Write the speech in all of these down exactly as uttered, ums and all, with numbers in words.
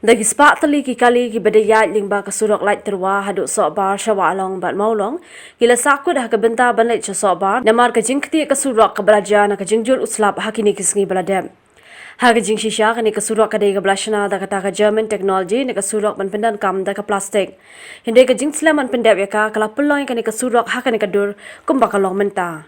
Da ki spah tylli ki kali kiba da ïaid lyngba ka surok Laittyrwa haduh Sohbar sha Wahlong bad Mawlong, ki la sahkut ha ka bynta ban leit sha Sohbar namar ka jingktieh ka surok kaba la jia na ka jingjur u slap ha kine ki sngi ba la dep. Ha ka jingshisha, kane ka surok ka dei kaba la shna da kata ka German technology, ne ka surok ban pyndonkam da ka plastik. Hynrei ka jingslem ban pyndep ïa ka ka la pynlong ïa kane ka surok ha kane ka dur kumba ka long mynta.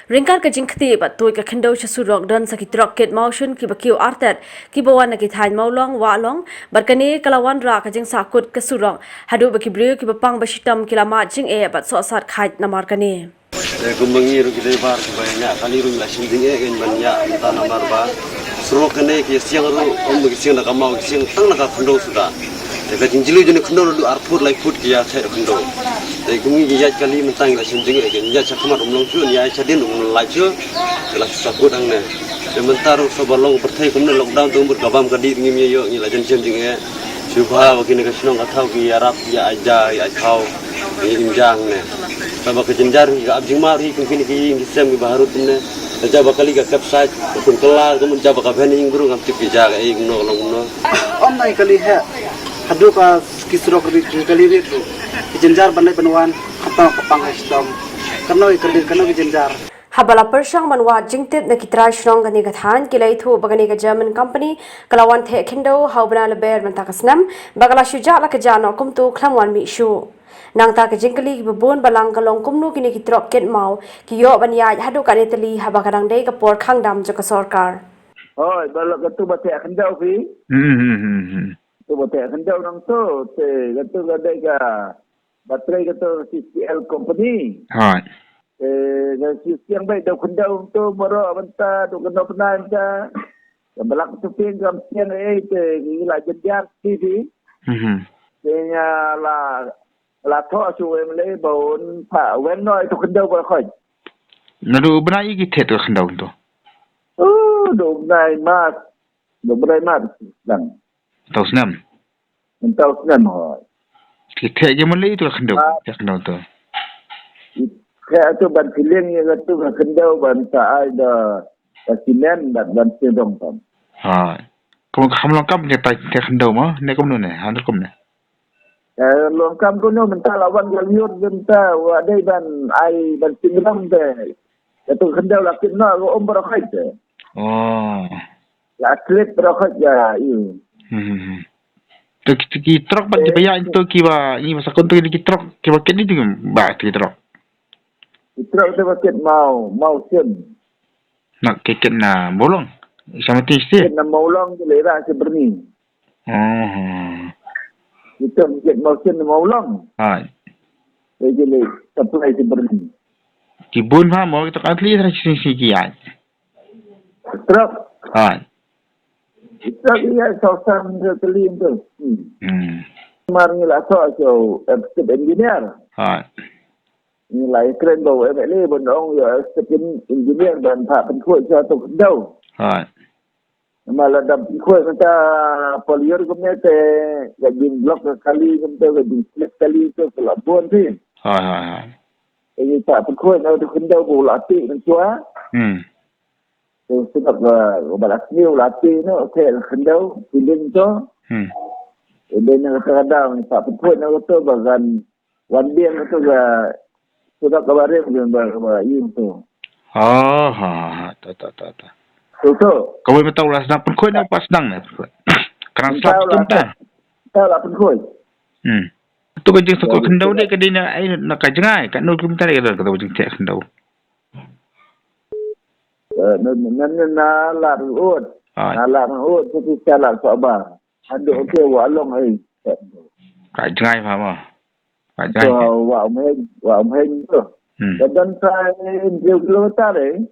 Ryngkat ka jingktieh bad tuid ka khyndew sha surok, don sa ki trok kit mawshun kiba kiew artet kiba wan na ki thaiñ Mawlong, Wahlong, bad kane ka la wanrah ka jingsahkut ka surok haduh ba ki briew kiba pang ba shitom ki la mad jingeh bad sohsat khait namar kane. Te kumba ngi ruh ki driver kiba ïa kali ruh ngi la shim jingeh kein ban ïa mynta namar ba surok kane ki siang ruh ym ki siang da ka maw, ki siang tang da ka khyndew suda. Te ka jingjylliew jong ka khyndew ruh ar phut lai phut ki ïa theh da ka khyndew. Te kum ngi ki ïaid kali mynta ngi la shim jingeh kein, ïaid sha khmat um long shuh, ïaid sha dien um long lai shuh. Te la sahkut hangne. Te mynta ruh sa ba long pyrthei kumne lockdown te umphut ka bam ka dih ngim ïa ïoh, ngi la jan shim jingeh. Shu bha ba kine ka shnong ka thaw ki ïarap ïa ai ja ïa ai thaw ïa im ja hangne. Sa ba ka jynjar ka ap jingma ruh kum kine ki ïing ki sem kiba harud kumne. Ka ja ba kali ka capsize, ka kum kylla, ka mun ja ba ka bhen ïing bru ngam tip ki ja ka ei kumno ka long kumno. Ym nai kali heh. Haduh ka ki surok ri ki kali ri tu. Ki jynjar ban leit ban wan. Kata ka pang ha shitom. Kano i kali kano ki jynjar. Haba la pyrshang ban wad jingtip na ki trai shnong kane ka thaiñ, ki la ïathuh ba kane ka German company ka la wan theh khyndew ha u bnai Lber mynta ka snem, ba ka la shu jah la ka jah noh kumto khlem wan mih shuh. Nangta ka jingkylli kiba bun balang ka long kumno kine ki trok kit maw ki ïoh ban ïaid haduh katne tylli haba ka dang dei ka por khang dam jong ka sorkar. Hooid, ba la katu ba theh khyndew phi. Hmm, hmm, hmm, hmm. Tu ba theh khyndew nangtu, te katu ka dei ka battery katu C C L company. Hooid. Te ka C C L ba dei khyndew tu maro mynta tu kano pynai mynta. Ka balak tu ping kam siang ei te ngi la jynjar T V. Mhm. Te nga la la thoh shu em le ba un pa wen noi tu khyndew ba khoi. Naduh bnai ki theh tu khyndew tu. Oh, duh bnai Mac. Duh bnai Mac dang. Tau snem. Tau snem hoi. Ki theh ki mali tu khyndew. Ah. Theh khyndew tu. Ki theh tu ban filling ïa tu khyndew ban ta ai da ka simen ban ban sidong tam. Ha. Kum ka ham long kam ki ta theh khyndew ma ne kum ne ha ne kum ne. Eh, long kam kumno mynta la wan ka liut mynta wa dei ban ai ban singram te. Ka tu khyndew la kit noh ka um baroh khait te. Oh. La trip baroh khait ya iu. Hmm, hmm, hmm. Tu ki, tu ki trok ban ki ba ya tu ki ba ngi ba sakon tu ki trok ki ba kit ni tu ba tu ki trok. Ki trok tu ba kit mau, mau sin. Na ki kit na Mawlong. Sama ti sti. Kit na Mawlong ki lera si Berni. Oh. Kita mungkin mau sin mau long. Hai. Jadi le supply si Berni. Ki bun ha mo kita kan tli tra sing sing ki ai. Truk. Hai. Kita dia sosang ke teli tu. Hmm. Hmm. Mar ngi la so so executive engineer. Hai. Ngi la kren ba M L A ban ong ya executive engineer ban pha pynkhot sa tu dau. Hai. Namar la dam pynkhoi mynta Paul Ïor kumne te ka jingblok ka kali kumte ka jingslip kali te ka la bun phi. Hai, hai, hai. Te ngi ta pynkhoi na tu khyndew ba u la tih mynshuwa. Hmm. Te sngap ba ba la sniew la tih no te khyndew feeling to. Hmm. Te dei na kata ka daw ngi ta pynkhoi na to ba kan wan biang tu ka surat ka barim ka ba ka ba ïing tu. Ha ha ha ha. Ta ta ta ta. Tu tu. Kawei mynta u la sdang pynkhoi ne u pat sdang ne pynkhoi. Kren slap tu mynta. Ta la pynkhoi. Hmm. Tu ka jingtheh khyndew dei ka dei na ai na ka jngai ka nu kumta dei ka don ka jingtheh khyndew. Eh, na na na na la ut. Ah. Na la ut tu tu la so ba. Haduh ke wa long ai. Ka jngai ma ma. Ka jngai. So wa um heng, wa um heng tu. Hmm. Ka don sa hynriew kilometer eh.